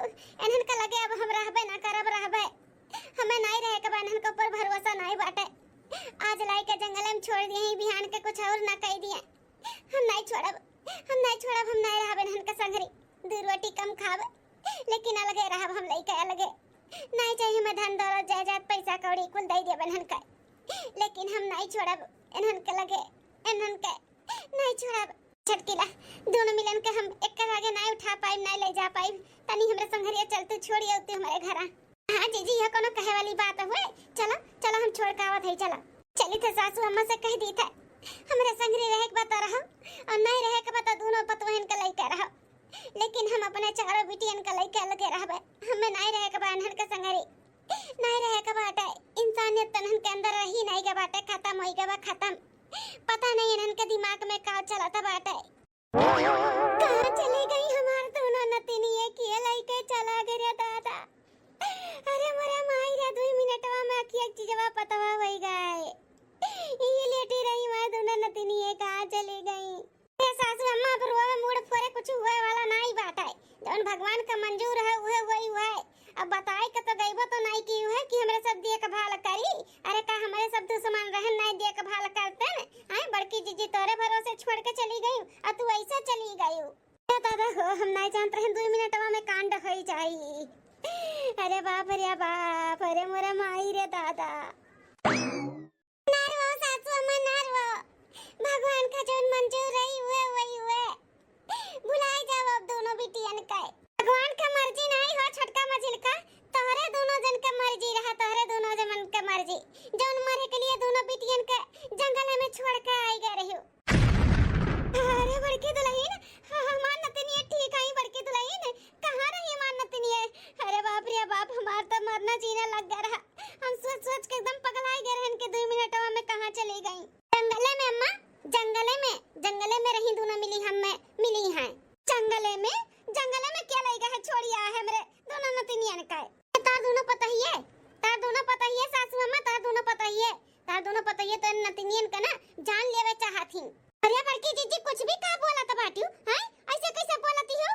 इन्हन के लगे अब हम रहबे ना करब, रहबे। हमें नाई रहे के बा, इन्हन के ऊपर भरोसा नाई बाटे। आज लाइके जंगले में छोड़ दिए ही, बिहान के कुछ और ना कह दिए। हम नाई छोड़ब, हम नाई छोड़ब, हम नाई रहब इन्हन के संगरी। दू रोटी कम खाब, लेकिन अलगे रहब हम लइके अलगे। नाई चाहिए हमें धन दौलत जायदाद पैसा कौड़ी कुल दे देब इन्हन के, लेकिन हम नाई छोड़ब इन्हन के लगे, इन्हन के नाई छोड़ब। चटकीला, दोनों मिलन के हम एक लगे नाई उठा पाइब, नाई ले जा पाइब। तनी हमरे संगरिया चल तू छोड़ी अउती हमरे घरा। हाँ जीजी, यह कोनो कहे वाली बात हुए? चलो, चलो हम छोड़ के आवत है, चलो। चली थे सासू अम्मा से कह दी थे, हमरे संगरी रहे के बता रहो और नहीं रहे के बता दोनों पतोहन के लइके रहो। लेकिन हम अपने चारों बिटियन के लइके अलगे रहबे। हमें नहीं रहे के बा इन्हन के संगरी, नहीं रहे के बाटे। इंसानियत तनहन के अंदर रही नहीं के बाटे, खत्म होई के बा, खत्म। पता नहीं इन्हन के दिमाग में का चलत बाटे। कहाँ चली गई हमार दोनों नतिनिये, के लइके चला गए रे दादा। अरे मोरे माई रे, दुई मिनटवा में अखिया के चीजवा पतवा होई गए। ये लेटी रही हमार दोनों नतिनिये, कहाँ चली गई? ए सासू अम्मा, अब रोवे मूड़ फोरे कुछ हुए वाला नाई बाटे। जौन भगवान का मंजूर है, उहे वही हुए। अब बताए के तो गईबो तो नाई की हुए कि हमरे सब देखभाल करी। अरे का हमरे सब दुश्मन रहन, नाई देखभाल करते न? आए बड़की जीजी तोरे भरोसे छोड़ के चली गई और तू ऐसे चली गई। ए दादा हो, हम नाई जानत रहन दुई मिनटवा में कांड होई जाई। अरे बाप रे बाप, अरे मोरे माई रे दादा। ना रो सासू अम्मा, ना रो। भगवान का जौन मंजूर रही हुए, वही हुए। भुलाई जाओ अब दोनों बिटियन के। भगवान का मर्जी नहीं हो छोटका मझिलका, तोहरे दोनों जन के मर्जी रहा, तोहरे दोनों जन के मर्जी। जौन मरे के लिए दोनों बिटियन के जंगल में छोड़ के आई गए रही। अरे बड़की दुल्हन, ह-, हमार नतनिया ठीक आई बड़की दुल्हन, कहाँ रही हमार नतनिया? अरे बाप रे बाप, हमार तो मरना जीना लग गया रहा। हम सोच सोच के एकदम पगलाई गए रहन के दुई मिनटवा में कहाँ चली गई। जंगले में अम्मा, जंगले में, जंगले में रही दोनों मिली हमें, मिली हैं। जंगले में, जंगले में क्या लई गए है छोड़िया है हमरे दोनों नतनियन का? तार दोनों पतहिए, तार दोनों पतहिए सासू अम्मा, तार दोनों पतहिए। तार दोनों पतोहिए तो नतिनियन के ना जान लेवे चाहत ही। अरे बड़की जीजी कुछ भी का बोलत बाटियो, हैं? ऐसे कैसे बोलती हो?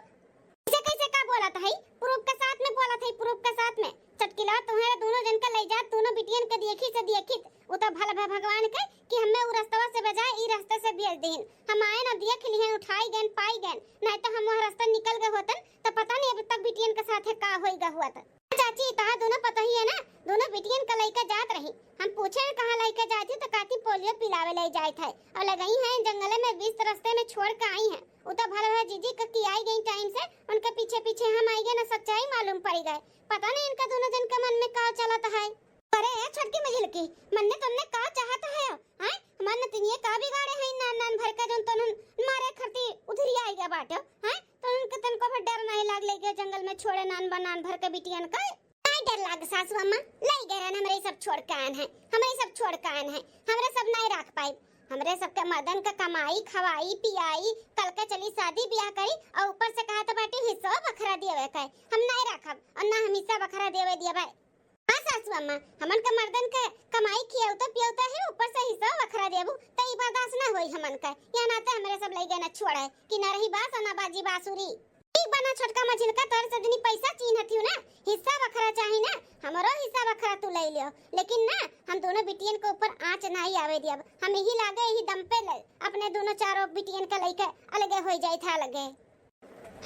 ऐसे कैसे का बोलत है? प्रूफ के साथ में बोलत है, प्रूफ के साथ में। चटकिला तुम्हारे दोनों जन के ले जात, दोनों बिटियन के देखी से देखी, उ तो भल भा भगवान के कि हमें उ रस्तवा से बजाय ई रस्ते से भेज दीन। हम आए ना देख लिहे, उठाई गए, पाई गए, नहीं तो हम वह रस्ता निकल गए होतन तो पता नहीं अब तक बिटियन के साथ का होई गए होत। चाची, तहार दोनों पतोहिए ना, दोनों बिटियन का लइका जात रही। हम पूछे कहाँ लइका जात ही, तो कहती पोलियो पिलावे ले जात है। और लगई है जंगले में बीच रस्ते में छोड़ के आई है। उ तो भला भला जीजी का कि आई गई टाइम से, उनके पीछे पीछे हम आई गए ना, सच्चाई मालूम पड़ी गए। पता नहीं इनका दोनों जन के मन में का चलत है। अरे छोटकी मझिलकी, मन्ने तुमने का चाहत है? हैं? हमार नतिनिया का बिगाड़े है? नान नान भर का जौन तोन मारे खरती उधरी आई गए बाटो, हैं? तो उनके तनको भी डर नहीं लाग ले गए जंगल में छोड़े नान बनान भर के बिटियन का। नहीं डर लाग सासू अम्मा, लाई गए रहन हमरे सब छोड़ के आन है, हमरे सब छोड़ के आन है, हमरे सब नहीं रख पाई। हमरे सबके मर्दन का कमाई, खवाई, पियाई, कल के चली शादी ब्याह करी और ऊपर से कहत बाटी हिस्सा बखरा देवे के। हम नाहीं रखब और ना हम हिस्सा बखरा देवे देबै। हाँ सासू अम्मा, हमन के मर्दन के कमाई खियौता पियौता है, ऊपर से हिस्सा बखरा देबू, त ई बर्दाश्त ना होई हमन के। या नाते हमरे सब लइके ना छोड़े कि ना रही बास और ना बाजी बांसुरी। ठीक बा ना छोटका मझिलका, तोर सजनी पैसा चीन्हत हियो ना, हिस्सा बखरा चाही ना, हमरो हिस्सा बखरा तू ले लियो, लेकिन ना हम दोनों बिटियन के ऊपर आँच नाहीं आवे दियब। हम यही लागे यही दम पे ले, अपने दोनों चारों बिटियन के लइके अलगे होई जाइत है अलगे।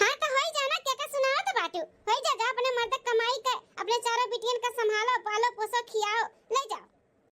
हाँ तो होई जाना, के का सुनावत बाटू, होई जा, जा अपने मर्द कमाई के अपने चारों बिटियन का संभालो, पालो, पोसो, खियाओ, ले जाओ।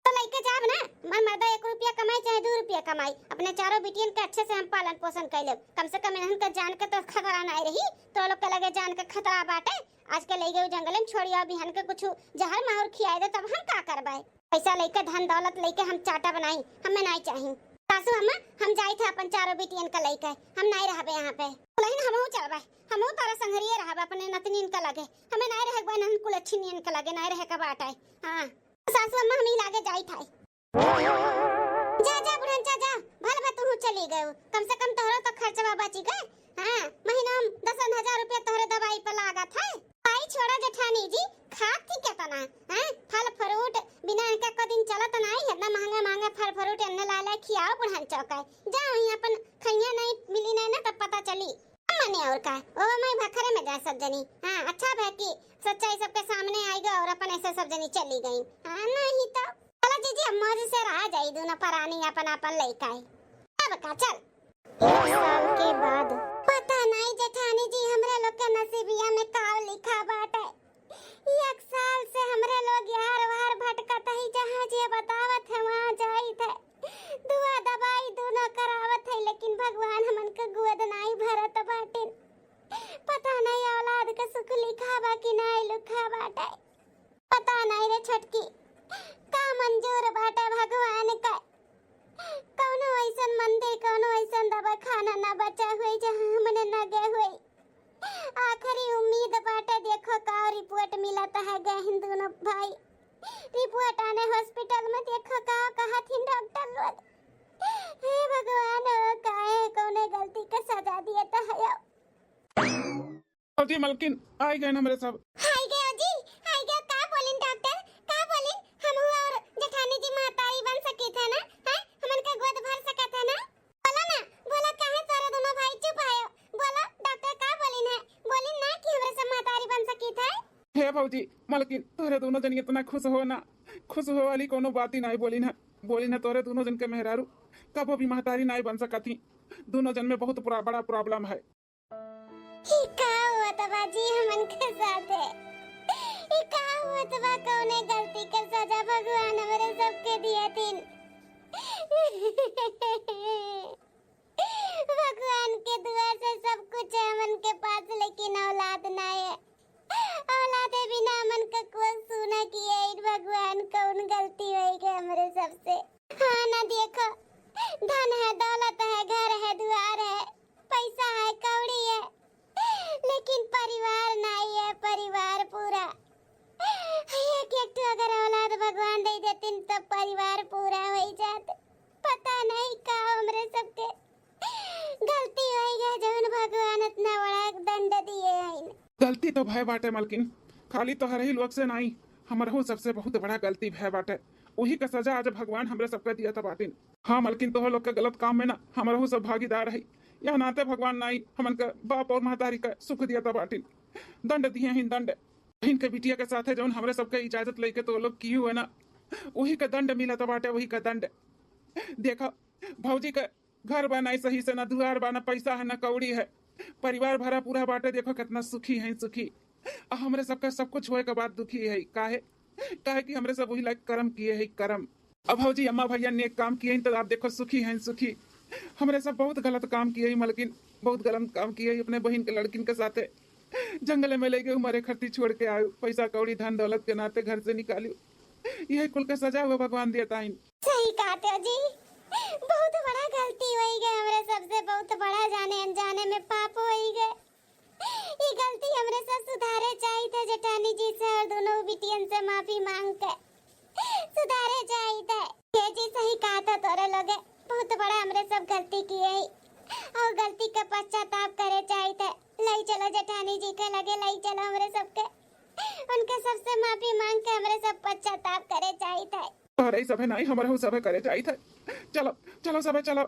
तो लइके जाब ना, हमार मर्दा एक रुपया कमाई चाहे दू रुपया कमाई, अपने चारों बिटियन के अच्छे से हम पालन पोषण कर लेब। कम से कम इन्हन के जान के तो खतरा नाहीं रही, तो लोग के लगे जान के खतरा बाटे। आज के लइके जंगल में छोड़िया, बिहान के कुछ जहर माहुर खियाए दे, तब हम का करबे? पैसा लइके, धन दौलत लइके हम चाटा बनाई, हमें नाहीं चाही। सासू अम्मा, हम जाइत है अपन चारों बिटियन के लइके, हम नाहीं रहबे यहाँ पे। लेकिन हमहू चलबे, हमहू तारा संघरिए रहबे अपने नतनीन के लगे। हमें नाहीं रहे के बा इन्हन कुलच्छिनियन के लगे, नाहीं रहे के बाटे। हाँ। सासू अम्मा, हम ही लागे जाइत है। जा, जा, बुढ़न, जा, जा। भल बा तुहू चली गयो। कम से कम तोहरो तो खर्चवा बची गए। हाँ, महीना में दस हजार रुपया तोहरे दवाई पे लागत है। भाई छोड़ा जेठानी जी, खात थी केतना? हाँ, फल फ्रूट बिना इनका को दिन चलत नाहीं, इतना महंगा महंगा फल फ्रूट एन्ने ला ला खियाओ बुढ़न चौका। जा वहीं अपन खैया नाहीं मिली नाहीं ना, तब पता चली। मने और का, ओ मैं भखरे में जा सब जनी। हाँ, अच्छा भा कि सच्चाई सबके सामने आई गो और अपन ऐसे सब जनी चली गई। हाँ, नहीं तो। चलो जीजी, अब मौज से रहा जाई दोनों परानी अपन अपन लइका है। अब का, चल। एक साल के बाद। पता नहीं जेठानी जी, हमरे लोग के नसीबिया में काव लिखा बाटे। एक साल से हमरे लोग यार वार भटकत ही, जहाँ जे बतावत है वहाँ जाइत है, दुआ दवाई दोनों करावत है, लेकिन भगवान हमन के गोद नाई भरत बाटिन। पता नहीं औलाद के सुख लिखा बा कि नाई लिखा बाटे। पता नहीं रे छोटकी, का मंजूर बाटे भगवान का। कौनो ऐसन मंदिर, कौनो ऐसन दवाखाना ना बचा हुई जहाँ हमने न गए हुई। आखिरी उम्मीद बाटे, देखो का रिपोर्ट मिलत है, गए हैं दोनों भाई। रिपोर्ट आने हॉस्पिटल में, देखो का कहत हिन डॉक्टर लोग। हे भगवान, ओ काहे कौने गलती के सजा दिए तो है। ओ जी मलकिन, आई गए हमरे सब। आई गए जी, आई गए। का बोलिन डॉक्टर, का बोलिन? हम हुआ और जेठानी जी महतारी बन सकी थे ना, हैं? हमन का गोद भर सकत है ना? बोला ना, बोला, काहे सारे दोनों भाई चुप आयो? बोला, डॉक्टर का बोलिन है? बोलिन ना कि हमरे सब महतारी बन सकी थे। हे भौजी, मलकिन, तोहरे दोनों जन इतना खुश हो ना, खुश हो वाली कोनो बात ही नहीं बोलिन है। बोलिन है तोहरे दोनों जन के मेहरारू कबो भी महतारी नहीं बन सकत ही। दोनों जन में बहुत पुरा-, बड़ा प्रॉब्लम है। ई का होत बा जी हमन के साथे? ई का होत बा? कौने गलती के सजा भगवान हमरे सबके दिया दिन? भगवान के दुआ से सब कुछ है हमन के पास, लेकिन औलाद ना है। औलादे बिना हमन का कुआ सूना किए। भगवान, कौन गलती होई गए हमरे सबसे? हाँ ना, देखो, धन है, दौलत है, घर है, दुआर है, पैसा है, कौड़ी है, लेकिन परिवार नहीं है, परिवार पूरा। एक एक ठो अगर औलाद भगवान दे देतिन, तब परिवार पूरा हो जात। पता नहीं का हमरे सबके गलती होई गए, जौन भगवान इतना बड़ा दंड दिए हैं। गलती तो भय बाटे मलकिन, खाली तोहरे ही लोग से नाई, हमरहू सबसे बहुत बड़ा गलती भय बाटे। वही का सजा आज भगवान हमरे सबके दिया बाटिन। हाँ मलकिन, तोहर लोग के गलत काम में ना हमरहू सब भागीदार है। यह नाते भगवान नाई हमन के बाप और महतारी का सुख दिया बाटिन, दंड दिए हैं दंड। बहिन के बिटिया के साथे जौन हमरे सबके इजाजत लेके तो लोग की हुए ना, वही का दंड मिलत बाटे, वही का दंड। देखा भौजी का घर बा नाई सही से, ना दुआर बा, ना पैसा है, ना कौड़ी है। परिवार भरा पूरा बाटे, देखो कितना सुखी है, सुखी। आ हमरे सबका सब कुछ होए के बाद दुखी है, काहे? काहे कि हमरे सब वही लायक कर्म किए है, कर्म। अब भौजी अम्मा भैया नेक काम किए हैं, तो आप देखो सुखी हैं, सुखी। हमरे सब बहुत गलत काम किए हैं, मलकिन बहुत गलत काम किए हैं, अपने बहिन के लड़किन के साथे जंगल में ले गए, मरे खरती छोड़ के आए, पैसा कौड़ी धन दौलत के नाते घर से निकाली। यही कुल के सजा हुआ भगवान देता है। सही कहते हो जी, बहुत बड़ा गलती होई गए हमरे सबसे, बहुत बड़ा जाने अनजाने में पाप होई गए। ई गलती हमरे सब सुधारे चाहिए थे जेठानी जी से और दोनों बिटियन से माफी मांग के सुधारे चाहिए थे। ये जी सही कहा था तोरे लोगे, बहुत बड़ा हमरे सब गलती किए ही, और गलती का पश्चाताप करे चाहित है। लई चलो जेठानी जी के लगे, लई चलो हमरे सबके, उनके सबसे माफी मांग के हमरे सब पश्चाताप करे चाहित है। अरे सभे नहीं, हमरे हूँ सभे करे चाहित है। चलो, चलो सभे चलो,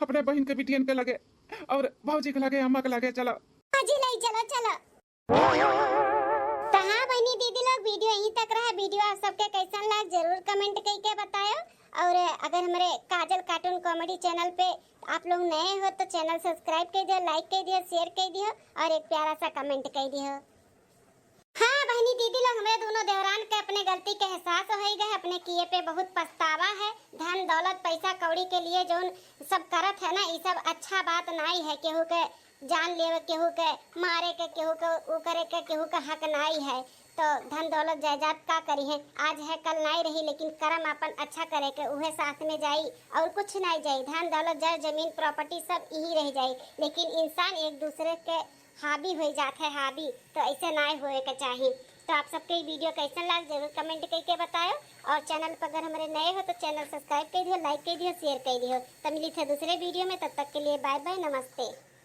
अपने बहिन के बिटियन के लगे और भौजी के लगे, अम्मा के लगे चलो। हाँ जी, लई चलो, चलो। तो हाँ बहनी दीदी लोग, वीडियो यहीं तक रहा। वीडियो आप सबके कैसन लाग जरूर कमेंट करके बतायो। और अगर हमरे काजल कार्टून कॉमेडी चैनल पे आप लोग नए हो तो चैनल सब्सक्राइब कर दियो, लाइक कर दियो, शेयर कर दियो और एक प्यारा सा कमेंट कर दियो। हाँ बहनी दीदी लोग, हमरे दोनों देवरान के अपने गलती के एहसास हो गए, अपने किए पे बहुत पछतावा है। धन दौलत पैसा कौड़ी के लिए जौन सब करत है ना, ई सब अच्छा बात नाई है। केहू के जान लेवे, केहू के मारे के, केहू के ऊ करे के, केहू के हक नाई है। तो धन दौलत जायदाद का करी है, आज है कल नाई रही, लेकिन कर्म अपन अच्छा करे के, उहे साथ में जाई और कुछ नाई जाई। धन दौलत जर जमीन प्रॉपर्टी सब यही रह जाई, लेकिन इंसान एक दूसरे के हावी हो जात है, हावी। तो ऐसे नाई होए के चाही। तो आप सबके ई वीडियो कैसन लाग जरूर कमेंट करके बतायो, और चैनल पर अगर हमरे नए हो तो चैनल सब्सक्राइब कर दियो, लाइक कर दियो, शेयर कर दियो। तो मिली थे दूसरे वीडियो में, तब तक के लिए बाय बाय, नमस्ते।